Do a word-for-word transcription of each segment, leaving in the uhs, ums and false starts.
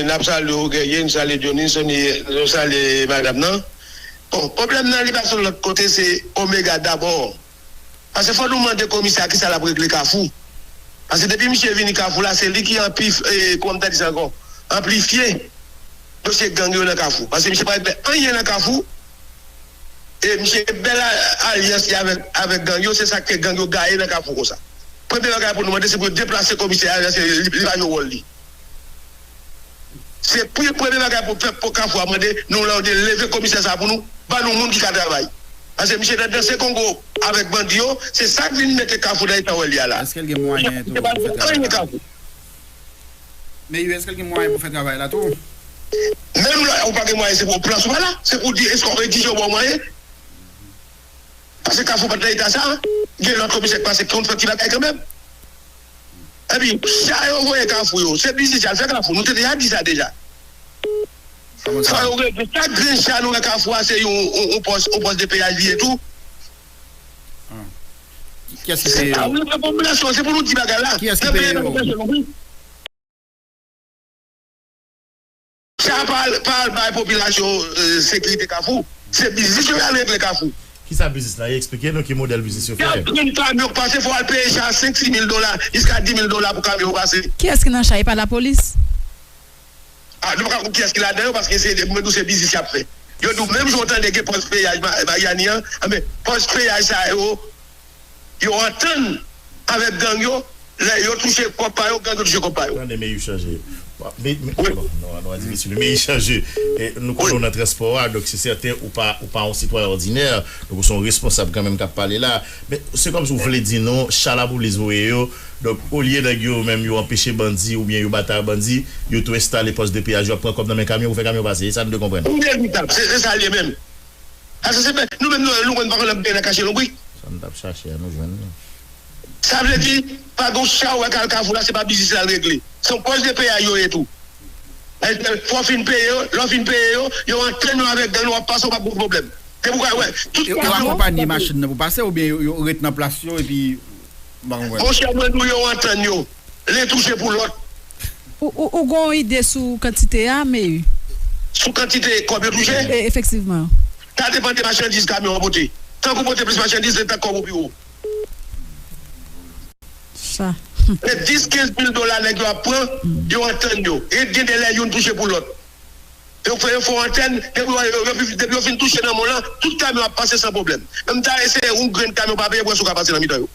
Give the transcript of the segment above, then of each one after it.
N ap salye w, Guerrier, n salye Johnny, Sony, nou salye madanm nan. Bon, pwoblèm nan, li pa sou lòt kote, se Omega dabò. Paske fò nou mande komisè a kisa l ap regle Kafou. Paske depi misye vini Kafou la, se li ki anpif-, e, kòman m ta di sa ankò? Anplifye dosye gang yo nan Kafou. Paske misye pa regle anyen nan Kafou. E misye bèl a-, alyans li avèk, avèk gang yo, se sa k fè gang yo gaye nan Kafou konsa. Premye bagay pou nou mande, se pou yo deplase komisè a, se li, li pa jwe wòl li. Se pre-, premye bagay pou pèp pou Kafou a mande, nou la, yo te leve komisè sa pou nou, ban nou moun ki ka travay. Paske misye nan danse Kongo avèk bandi yo, se sa k vin mete Kafou nan eta w ye a la. Èske l gen mwayen tou pou fè travay la? Anyen Kafou. Men yo, èske l gen mwayen pou fè travay la tou? Menm lè ou pa gen mwayen, se pou plas ou pa la. Se pou di, èske w egzije yo ba w mwayen? Paske Kafou pa t nan eta sa, gen lòt komisè k pase ki konn fè ti bagay kanmenm. Epi, sa yo voye Kafou yo, se biznis y al fè Kafou. Nou te deja di sa deja. Kòman sa? Fò yo regle chak grenn sa nou wè Kafou a, se yon, yon, yon pòs, yon pòs de peyaj li ye tou. Ah. Ki, kiyès ki peye yo? Sa, wi, nan popilasyon, se pou nou di bagay la. Kiyès ki peye yo? Nan peyi a, popilasyon, wi. Sa pa al, pa al bay popilasyon, eh, sekirite Kafou. Se biznis yo y al regle Kafou. Kisa biznis la ye? Eksplike nou ki modèl biznis yo fè. Y ap jwenn kamyon k pase, fò al peye cha senk, sis mil dola, jiska dis mil dola pou kamyon pase. Kiyès ki nan cha? E pa lapolis? Ah, nou pa ka konn kiyès ki ladan yo, paske se, mwen di w se biznis y ap fè. Yo di w menm jan w tande gen pòs peyaj Ma-, Mayani an, anben, pòs peyaj sa yo, yo antann avèk gang yo, lè yo touche kòb pa yo, gang yo touche kòb pa yo. Tande, men yo chanje. Bon, men, men, bon, non, non, difisil. Men yo chanje. E, nou konnen w nan transpò a, donk se sèten ou pa, ou pa yon sitwayen òdinè, donk ou se yon responsab kanmenm k ap pale la. Men se kòmsi w vle di nou, cha lapolis voye yo, donk olye nèg yo menm yo anpeche bandi oubyen yo batay bandi, yo tou enstale pòs de peyaj, yo ap pran kòb nan men kamyon pou fè kamyon pase. E sa nou te konprann. Inevitab, se, se sa l ye menm. Paske se pa, nou menm nou, nou konn pa konn ap byen nan kache lonbrik. Sa n t ap chache a, nou jwenn li. Sa vle di, pa gon cha w wè k al Kafou la, se pa biznis la l regle. Se yon pòs de peyaj yo ye tou. Fò w fin peye yo, lè w fin peye yo, yo antann yo avèk gang, w ap pase, w p ap gon pwoblèm. Depi w ka wè, tout yo, yo akonpaye machin nan pou pase, oubyen yo, yo ret nan plas yo, epi, m pa konprann. Monchè, mwen di w, yo antann yo. Len touche pou lòt. Ou, ou, ou gon ide sou kantite a, Meyou? Sou kantite kòb yo touche? E, efektivman. Sa depann de machandiz kamyon an pote. Tank ou pote plis machandiz, se tank kòb ou pi wo. Sa. Se dis, kenz mil dola nèg yo ap pran, yo antann yo. E gen de lè youn touche pou lòt. Yo fè, yo fè yon antèn, depi yo, yo, yo, depi yo fin touche nan mòn lan, tout kamyon ap pase san pwoblèm. Menm ta eseye yon grenn kamyon pa peye, pou wè si w ka pase nan mitan yo.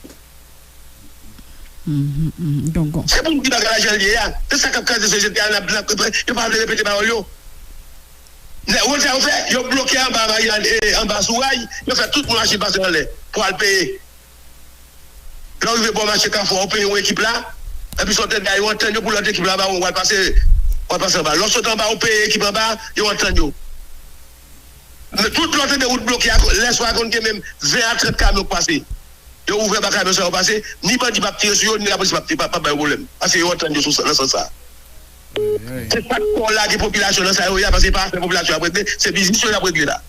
Mhm, mhm, donk, bon. Se pou n di bagay la jan l ye a. Se sa k ap kraze sosyete a, n ap, n ap, yo pa vle repete pawòl yo. Nè, wòl sa yo fè, yo bloke anba Mariann, e, anba sou ray, yo fè tout moun machin pase anlè pou al peye. Lè w rive bò mache Kafou a, w peye yon ekip la, epi sot anba yo antann yo pou lòt ekip la ba w, w al pase, w al pase anba. Lè w sot anba, w peye ekip anba, yo antann yo. Men tout lòt de wout bloke a, lè swa konn gen menm ven a trant kamyon k pase. Yo ouvè ba kamyon sa yo pase, ni bandi p ap tire sou yo, ni lapolis p ap, p ap, p ap ba yo pwoblèm. Paske yo antann yo sou sa, nan sans sa. Ay, ay. Se pa t pou w lage popilasyon nan sa yo ye a, paske se pa afè popilasyon y ap regle, se biznis yo y ap regle la.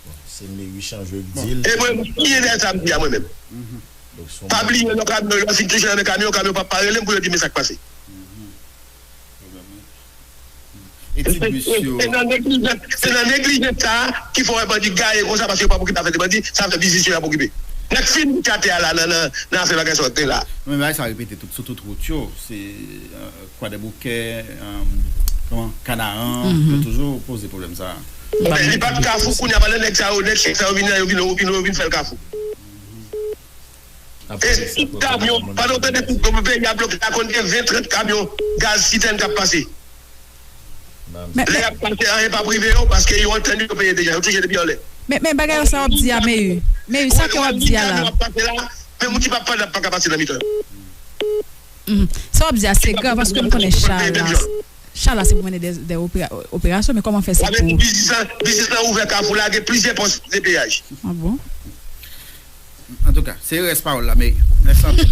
Bon, se Meri Chanjou k di l. E mwen, m siyen dèyè sa m di a mwen menm. Donk, se yon pa bliye lè kamyon yo fin touche nan men kamyon, kamyon p ap pa rele m pou yo di men sa k pase. E ti bis yo. Se nan neglijans, se nan neglijans sa a ki fè w wè bandi gaye konsa, paske yo p ap okipe afè de bandi, se afè biznis yo y ap okipe. Nèg fin bout atè a la nan, nan, nan afè bagay sa yo te la. Men bagay sa repete tout, sou tout wout yo. Se, euh, Kwadèboukè, euh, kòman, Kanaran, yo toujou poze pwoblèm sa a. Men li pa t Kafou kounye a, pandan nèg sa yo, nèg chèf sa yo vin la, yo vin, yo vin, yo vin fè l Kafou. E tout kamyon, pandan w tande tout peyi a bloke, ta konn gen ven, trant kamyon gaz sitèn k ap pase. Lè y ap pase, anyen p ap rive yo, paske yo antann yo peye deja, yo touche depi anlè. Men, men bagay sa w ap di a, Meri. Meri, sa ke w ap di a la. Kamyon ap pase la, men moun ki p ap pase ap pa ka pase nan mitan yo. Mhm. Sa w ap di a, se grav, paske m konnen cha la. Cha la, se pou mennen de, de opera-, operasyon, men kòman fè se pou. Biznis la, biznis la ouvè Kafou la, gen plizyè pòs de peyaj. Ah bon? Antouka, se rès pawòl la, men mèsi anpil.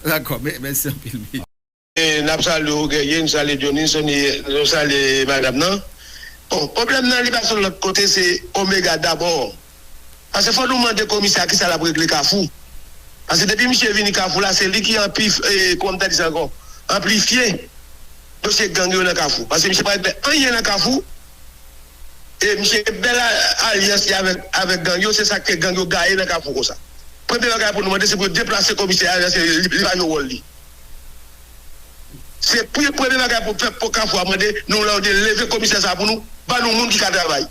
Dakò, men mèsi anpil, men. E, n ap salye w, Guerrier, n salye Johnny, Sony, nou salye madanm nan. Bon, pwoblèm nan, li pa sou lòt kote, se Omega dabò. Paske fò nou mande komisè a kisa l ap regle Kafou. Paske depi misye vini Kafou la, se li ki anpif-, e, kòman m ta di sa ankò? anplifye dosye gang yo nan Kafou. Paske misye pa regle anyen nan Kafou. E misye bèl a- alyans li avèk, avèk gang yo, se sa k fè gang yo gaye nan Kafou konsa. Premye bagay pou nou mande, se pou yo deplase komisè a, se li, li pa jwe wòl li. Se pre- premye bagay pou pèp pou Kafou a mande, nou la, yo leve komisè sa pou nou, ba nou moun ki ka travay.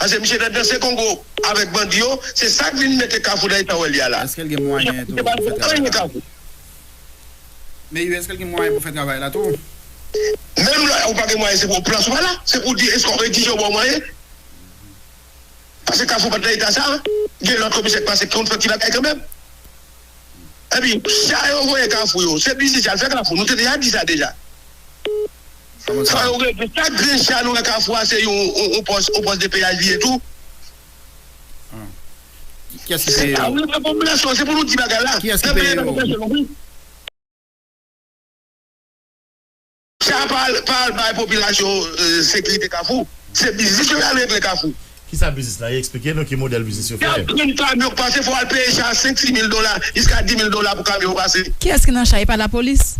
Paske misye nan danse kongo avèk bandi yo, se sa k vin mete Kafou nan eta wè l ye a la. Èske l gen mwayen tou pou fè travay la? Anyen Kafou. Men yo, èske l gen mwayen pou fè travay la tou? Menm lè ou pa gen mwayen, se pou plas ou pa la. Se pou di, èske w egzije yo ba w mwayen? Paske Kafou pa t nan eta sa. Gen lòt komisè k pase ki konn fè ti bagay kanmenm. Epi, cha yo voye Kafou yo, se biznis y al fè Kafou. Nou te deja di sa deja. Kòman sa? Fò yo regle chak grenn cha nou wè Kafou a, se yon, yon, yon pòs, yon pòs de peyaj li ye tou. Ah. Ki, kiyès ki peye yo? Popilasyon, se pou nou di bagay la. Kiyès ki peye yo? Sa pa al, pa al bay popilasyon, eh, sekirite Kafou. Se biznis yo al regle Kafou. Ki sa biznis la ye? Eksplike nou ki modèl biznis yo fè. Chak grenn kamyon k pase, fò al peye cha senk, sis mil dola, jiska dis mil dola pou kamyon pase. Kiyès ki nan cha? E pa lapolis?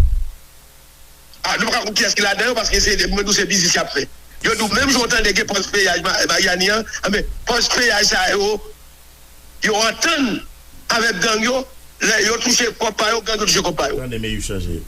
Ah, nou pa ka konn kiyès ki ladan yo, paske se, mwen di w, se biznis y ap fè. Yo di w, menm jan w tande gen pòs peyaj Ma- Maryani an, anben, pòs peyaj sa yo, yo antann avèk gang yo, lè yo touche kòb pa yo, gang yo touche kòb pa yo. Tande, men yo chanje.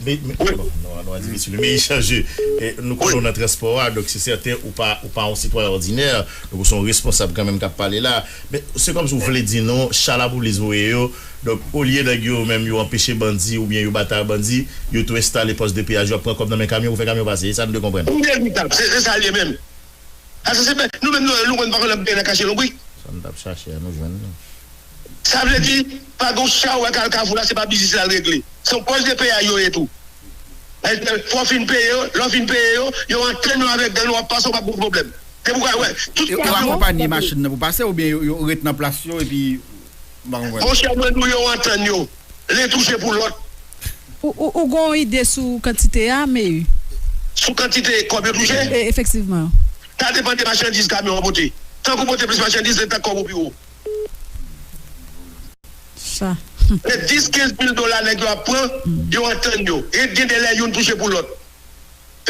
Men, men, bon, nou, nou an difisil, men yo chanje. E, nou konnen w nan transpò a, donk se sèten ou pa, ou pa yon sitwayen òdinè, donk ou se yon responsab kanmenm k ap pale la. Men se kòmsi w vle di nou, cha lapolis voye yo, donk olye nèg yo menm yo anpeche bandi oubyen yo batay bandi, yo tou enstale pòs de peyaj, yo ap pran kòb nan men kamyon pou fè kamyon pase. E sa nou dwe konprann. Inevitab, se, se sa l ye menm. Paske se pa, nou menm nou, nou menm pa konn ap byen nan kache lonbrik. Sa n t ap chache a, nou jwenn li. Sa vle di, pa gon cha w wè k al Kafou la, se pa biznis la l regle. Se yon pòs de peyaj yo ye tou. Fò w fin peye yo, lè w fin peye yo, yo antann yo avèk gang, w ap pase, w p ap gen pwoblèm. Se pou w wè, tout yo, yo akonpanye machin nan pou pase, oubyen yo, yo ret nan plas yo, epi, m pa konprann. Monchè, mwen di w, yo antann yo. Len touche pou lòt. Ou, ou, ou gon ide sou kantite a, Meyi? Sou kantite kòb yo touche? E, efektivman. Sa depann de machandiz kamyon an pote. Tank ou pote plis machandiz, se tank kòb ou pi wo. Sa. Se dis, kenz mil dola nèg yo ap pran, yo antann yo. E gen de lè youn touche pou lòt.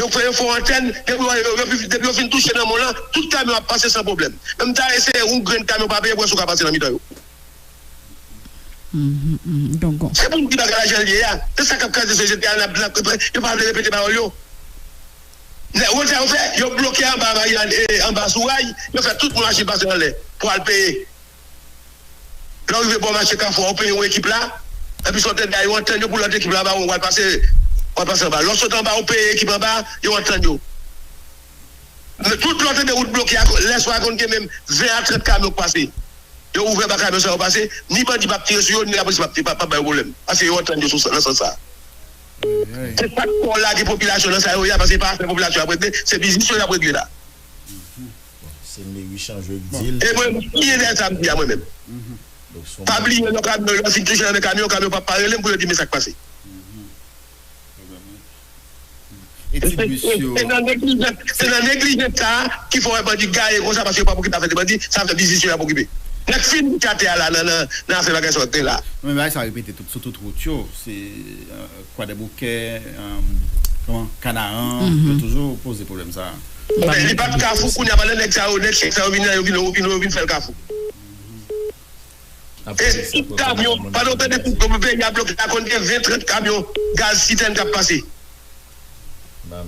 Yo fè, yo fè yon antèn, depi yo, yo, yo, depi yo fin touche nan mòn lan, tout kamyon ap pase san pwoblèm. Menm ta eseye yon grenn kamyon pa peye, pou wè si w ka pase nan mitan yo. Mhm, mhm, donk, bon. Se pou m di bagay la jan l ye a. Se sa k ap kraze sosyete a, n ap, n ap, yo pa vle repete pawòl yo. Nè, wòl sa yo fè, yo bloke anba Maryani, e, anba sou ray, yo fè tout moun mache pase anlè pou al peye. Lè w rive bò mache Kafou a, w peye yon ekip la, epi sot anba yo antann yo pou lòt ekip la ba ou, w al pase, w al pase anba. Lè w sot anba, w peye ekip anba, yo antann yo. Men tout lòt de wout bloke a, lè swa konn gen menm ven a trant kamyon k pase. Yo ouvè ba kamyon sa yo pase, ni bandi p ap tire sou yo, ni lapolis p ap, p ap, p ap ba yo pwoblèm. Paske yo antann yo sou sa, nan sans sa. Se sa k fè w lage popilasyon nan sa yo ye a, paske se pa afè popilasyon y ap regle, se biznis yo y ap regle la. Se Meyi Chan, Jwèk Dil. E mwen, m siyen dèyè sa m di a mwen menm. Pa bliye lè kamyon, lè fin touche nan men kamyon, kamyon p ap pa rele m pou yo di m sa k pase. E ti bis yo. Se nan neglijans, se nan neglijans sa a ki fè w wè bandi gaye konsa, paske yo p ap okipe afè de bandi, se afè biznis yo y ap okipe. Nèg fin bout atè a la nan, nan, nan afè bagay sa yo te la. Men bagay sa repete tout, sou tout wout yo. Se, euh, Kwadèboukè, um, kòman, Kanaran, yo toujou poze pwoblèm sa a. Men li pa t Kafou, kounye a pandan nèg sa yo, nèg Chèk sa yo vin la, yo vin, yo vin, yo vin fè l Kafou. E tout kamyon, pandan w tande tout peyi a bloke, la konn gen ven, trant kamyon gaz sitèn k ap pase.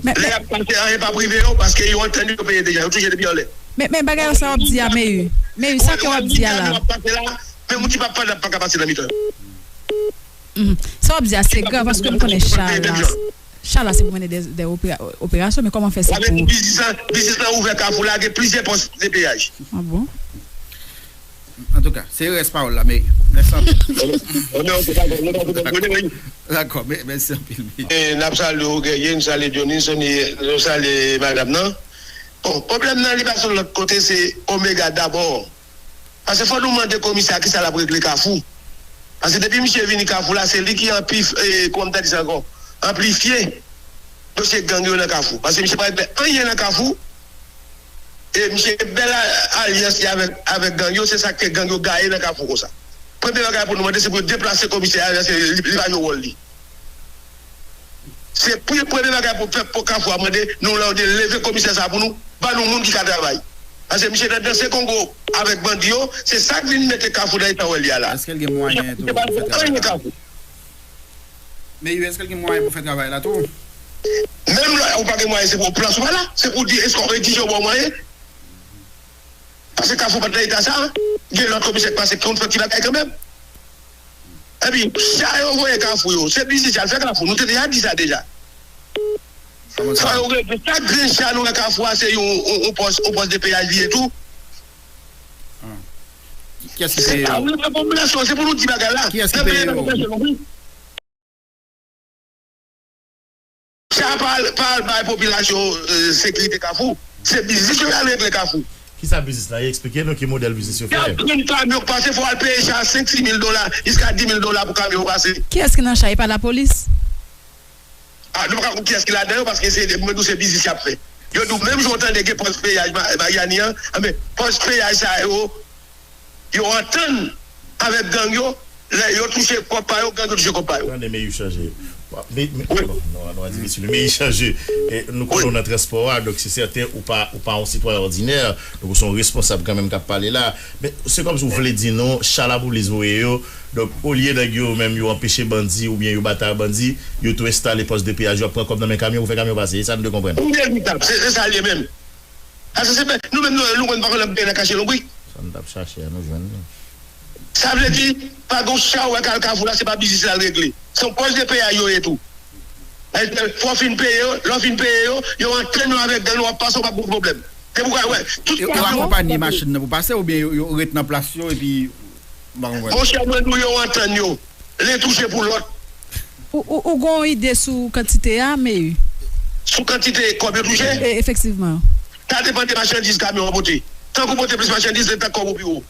Lè y ap pase, anyen p ap rive yo, paske yo antann yo peye deja, yo touche depi anlè. Men, men bagay sa w ap di a, Meyi. Meyi, sa ke w ap di a la. Kamyon ap pase la, men moun ki p ap pale pa ka pase nan mitan yo. Mhm. Sa w ap di a, se grav, paske m konnen cha la, cha la se pou mennen de, de opera- operasyon, men kòman fè se pou. Sa vle di biznis lan, biznis lan ouvè Kafou la, gen plizyè pòs de peyaj. Ah bon? Antouka, se rès pawòl la, men mèsi anpil. Dakò, men- mèsi anpil, men. E, n ap salye w, Guerrier, n salye Johnny, Sony, nou salye madanm nan. Bon, pwoblèm nan, li pa sou lòt kote, se Omega dabò. Paske fò nou mande komisè a kisa l ap regle Kafou. Paske depi misye vini Kafou la, se li ki anpif- e, kòman m ta di sa ankò? Anplifye dosye gang yo nan Kafou. Paske misye pa regle anyen nan Kafou. E misye bèl a- alyans li avèk, avèk gang yo, se sa k fè gang yo gaye nan Kafou konsa. Premye bagay pou nou mande, se pou yo deplase komisè a, se li, li pa jwe wòl li. Se premye bagay pou pèp pou Kafou a mande, nou la, de leve komisè sa pou nou, ban nou moun ki ka travay. Paske misye nan danse Kongo avèk bandi yo, se sa k vin mete Kafou nan eta w wè l ye a la. Èske l gen mwayen tou pou fè travay la? Men yo, èske l gen mwayen pou fè travay la tou? Menm lè ou pa gen mwayen, se pou plas ou pa la. Se pou di, èske ou egzije yon bon mwayen? Paske Kafou pa t nan eta sa, gen lòt komisè k pase ki konn fè ti bagay kanmenm. Epi, sa yo voye Kafou yo, se biznis y al fè Kafou. Nou te deja di sa deja. Fò yo regle sa grenn sa nou wè Kafou a, se yon, yon, yon pòs, yon pòs de peyaj li ye tou. Kiyès ki peye yo? Popilasyon, se pou nou di bagay la. Kiyès ki peye yo? Sa pa al, pa al bay popilasyon, eh, sekirite Kafou. Se biznis yo y al regle Kafou. Kisa biznis la ye? Eksplike nou ki modèl biznis yo fè. Y ap pran kamyon k pase, fò al peye cha senk, sis mil dola, jiska dis mil dola pou kamyon pase. Kiyès ki nan cha? E pa lapolis? Ah, nou pa ka konn kiyès ki ladan yo, paske se, mwen di w se biznis y ap fè. Yo di w menm jan w tande gen pòs peyaj Ma-, Maryani an, anben, pòs peyaj sa yo, yo antann avèk gang yo, lè yo touche kòb pa yo, gang yo touche kòb pa yo. Tande, men yo chanje. Men, men, bon, non, non, difisil. Men yo chanje. E, nou konnen w nan transpò a, donk se sèten ou pa, ou pa yon sitwayen òdinè, donk ou se yon responsab kanmenm k ap pale la. Men se kòmsi w vle di nou, cha lapolis voye yo, donk olye nèg yo menm yo anpeche bandi oubyen yo batay bandi, yo tou enstale pòs de peyaj, yo ap pran kòb nan men kamyon pou fè kamyon pase. E sa nou dwe konprann. Inevitab, se, se sa l ye menm. Paske se pa, nou menm, nou, nou konn pa konn ap byen nan kache lonbri. Sa n t ap chache a, nou jwenn li. Sa vle di, pa gon cha w wè k al Kafou la, se pa biznis l al regle. Se yon pòs de peyaj yo ye tou. Fò w fin peye yo, lè w fin peye yo, yo antann yo avèk gang, w ap pase, w p ap gen pwoblèm. Depi w ka wè, tout yo, yo akonpanye machin nan pou pase, oubyen yo, yo ret nan plas yo, epi, m pa konprann. Monchè, mwen di w, yo antann yo. Len touche pou lòt. Ou, ou, ou gen yon ide sou kantite a, Meyou? Sou kantite kòb yo touche? E, efektivman. Sa depann de machandiz kamyon an pote. Tank ou pote plis machandiz, se tank kòb ou pi wo.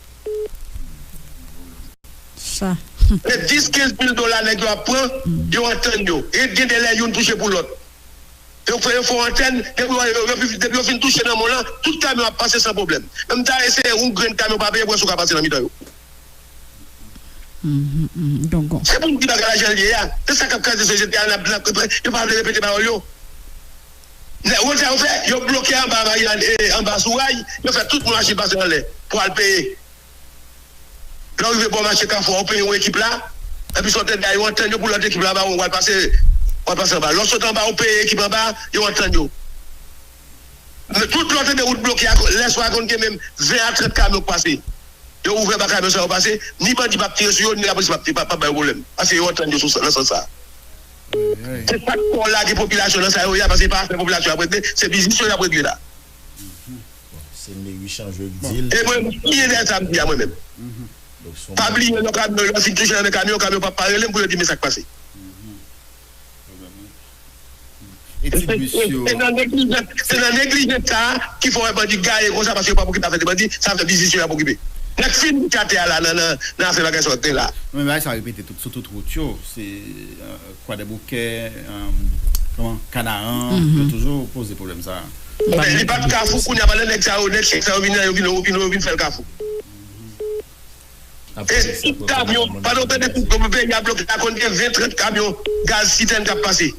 Sa. E dis, kenz mil dola nèg yo ap pran, yo antann yo. E gen de lè youn touche pou lòt. Yo fè, yo fè yon antèn, depi yo, yo, yo, depi yo fin touche nan mòn lan, tout kamyon ap pase san pwoblèm. Menm ta eseye yon grenn kamyon pa peye, pou wè si w ka pase nan mitan yo. Mhm, mhm, donk, bon. Se pou n di bagay la jan l ye a. Se sa k ap kraze sosyete a, n ap, n ap, yo pa vle repete pawòl yo. Nè, wòl sa yo fè, yo bloke anba Maryani, e, anba sou ray, yo fè tout moun machin pase anlè pou al peye. Lè w rive bò mache Kafou a, ou peye yon ekip la, epi sot anba yo antann yo pou lòt ekip la anba, ou al pase, ou al pase anba. Lè w sot anba, ou peye ekip anba, yo antann yo. Men tout lòt de wout bloke a, lè swa konn gen menm ven a trant kamyon k pase. Yo ouvè ba kamyon sa yo pase, ni bandi p ap tire sou yo, ni lapolis p ap, p ap, p ap ba yo pwoblèm. Paske yo antann yo sou, nan sans sa. Se sa k fè w lage popilasyon nan sa yo ye a, paske se pa afè popilasyon y ap regle, se biznis yo y ap regle la. Bon, se Meyou Chanjou k di l. E mwen, m siyen dèyè sa m di a mwen menm. Pa bliye non, kamyon, lè fin touche nan men kamyon, kamyon p ap pa rele m pou yo di m sa k pase. E ti bis yo. Se nan neglijans, se nan neglijans sa a ki fè w wè bandi gaye konsa, paske yo p ap okipe afè de bandi, se afè biznis yo y ap okipe. Nèg fin bout atè a la nan, nan, nan afè bagay sa yo te la. Men bagay sa repete tout, sou tout wout yo, se, euh, Kwadèboukè, um, kòman, Kanaran, yo toujou poze pwoblèm sa a. Men li pa t Kafou, kounye a pandan nèg sa yo, nèg sa yo vin, yo vin, yo vin, yo vin fè l Kafou. E tout kamyon, pandan w tande tout peyi a bloke, ta konn gen ven, trant kamyon gaz sitèn k ap pase.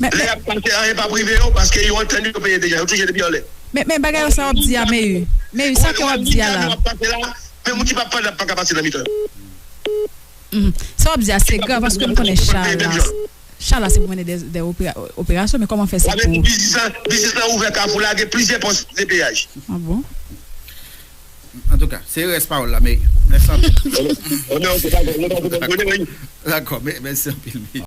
Lè y ap pase, anyen p ap rive yo, paske yo antann yo peye deja, yo touche depi anlè. Men, men bagay yo sa w ap di a, Meyou. Meyou, sa ke w ap di a la? Kamyon ap pase la, men moun ki p ap pase ap pa ka pase nan mitan yo. Mhm. Sa w ap di a, se grav, paske m konnen cha la, cha la, se pou mennen de, de opera-, operasyon, men kòman fè se pou. Biznis la, biznis la ouvè Kafou la, gen plizyè pòs de peyaj. Ah bon? Antouka, se rès pawòl la, men mèsi anpil. Dakò, men, mèsi anpil, men.